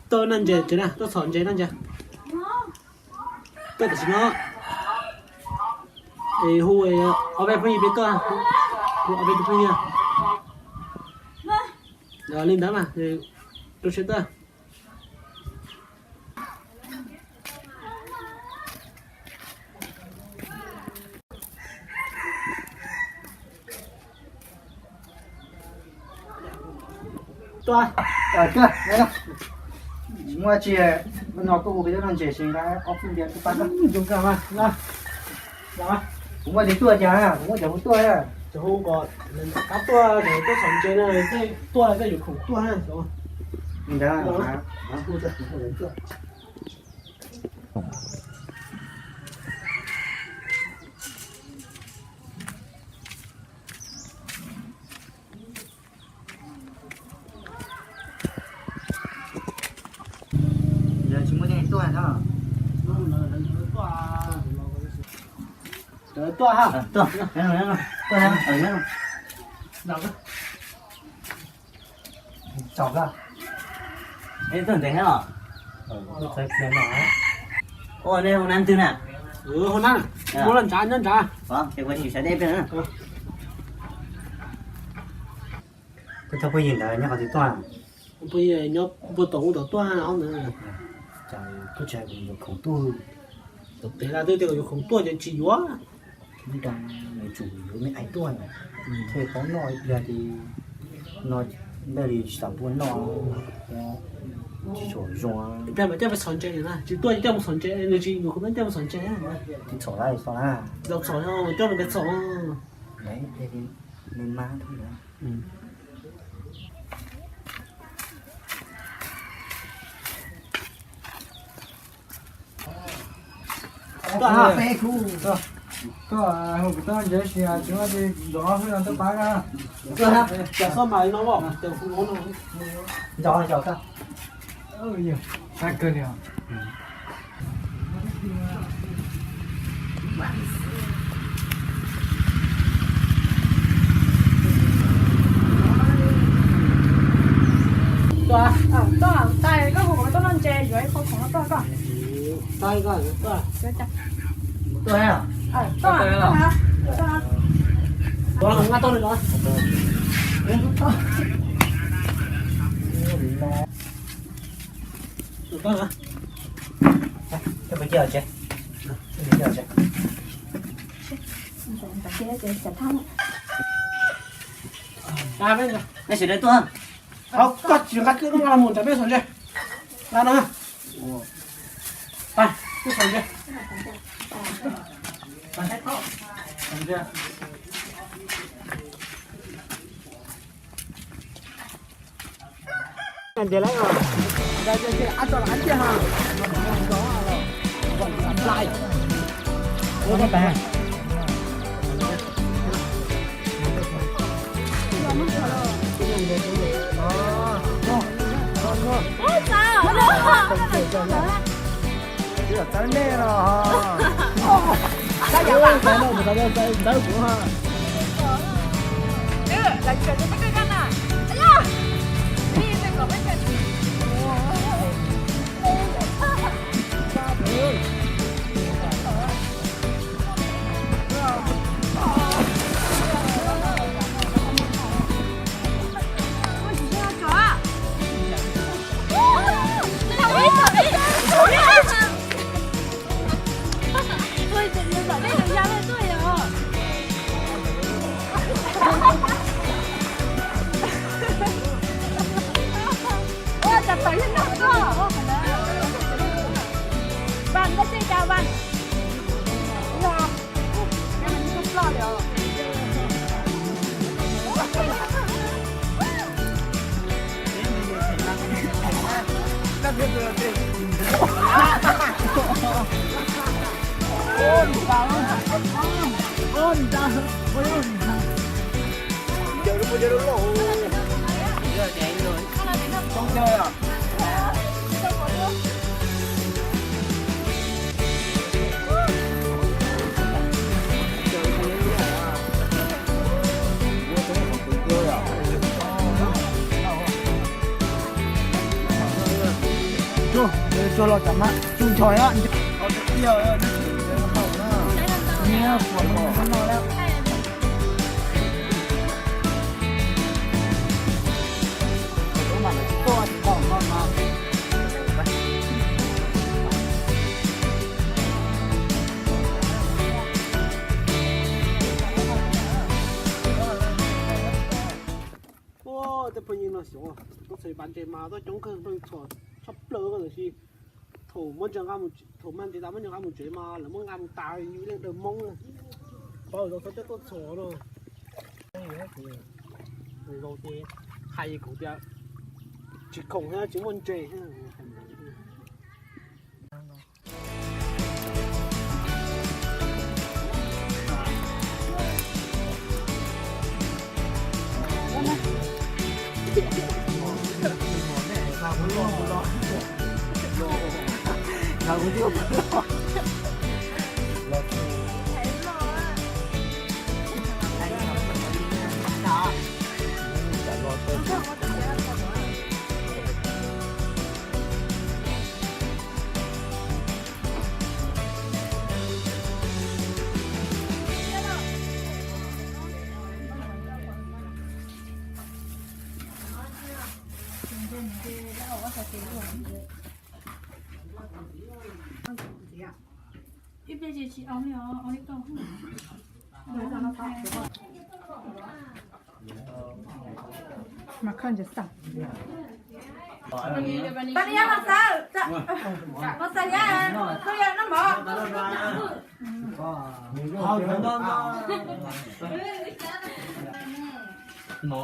Tuaj noj ntses tsev na, tuaj txhom ntses noj ntses. Tuaj tam sim no. Es hu ob peb phooj ywg peb tuaj, hu ob peb tus phooj ywg. Li ntawd mas, rau siab tuaj. Tuaj. Muaj tsis no koj hu peb tuaj noj ntses seb nqa ob peb npias tuaj pab koj. Kuv muaj tsis tuaj cas, kuv muaj cov hu tuaj. Cov hu kom qab tuaj, cov tuaj txhom ntses no, tuaj tej yuav khoom tuaj. Li ntawd. Yog tsis muaj tej tuaj no. Tuaj ha. Tuaj, tuaj ha. Tsaug koj. Tuaj ntev os. Ua nej hoob nab twg na? Hoob nab, muab los ntsav nyob nrad. Ces kuv tsis sawv deb peb na. Koj cov phooj ywg ntawd nyob qhov twg tuaj? Phooj ywg nyob puag tom ub tom tuaj ntawd. Koj tsis hais yuav khoom tuaj? Tom pem lawv twb tias yuav khoom tuaj ces tsis yuav. Nyob rau yuav tsum yuav me ais tuaj na, thiaj paub noj ib pliag ces no ntawd li tsis tau puas noj, tsis tshua zoo. Ib pliag mas coj peb txhom ntses na, tsis tuaj coj mus txhom ntses, nws tsis yuav khoom tuaj coj mus txhom ntses. Tsis txhom lawm, txhom na. Txhom, coj mus peb txhom. Nws mas Tuaj ha. Koj hu kuv tuaj ntses si tsis muaj tsis nrov hwj no tuaj pab koj. Tuaj ha, cas xob mas li no, cas hu no. Nrov nrov koj. Qab kawg li os. Tuaj, tuaj, tais koj hu kuv tuaj noj ntses, yuav ib qho khoom no tuaj koj. Tais koj tuaj. Tuaj, tuaj, tuaj. Tuaj, tuaj. Coj peb cia tsev. Nej sawv daws tuaj. Koj tsis nqa twb nqa los mus nrog peb txhom ntses. Nqa no. Pab, peb txhom ntses. Ntses lawm os. Ntses, ntses, ntses, an toàn là ăn thiệt hả? Ủa, các bạn. Ủa, sao? Txawv nej los. Txawv nej, txawv nej kuv ha. Ui, tseem yuav zom dej los ya lawm tuaj yom. Ua cas tawm yeej noj tuaj. Vas, koj tseg cas Vas? Ua, cas mas nws tuaj ploj li os. Los tam ma tsuj nchoi na. Tej phooj ywg no xyov, tuaj txhom pas ntses mas tuaj coob kawg, pheej txhom tshaj plaws tab sis thaum muab ntses nqa mus, thaum mag ntses tas muab ntses nqa mus tsev mas lawv muab nqa mus tas yus ib leeg daws moob na. Pab zaus txhob coj tuaj txhom no. Zaus ces hais kuv tias tsis khoom thiab tsis muaj ntses. Mas koj ntsia xav. Pab yab no xav, no xav yab, koj yog no mov. No.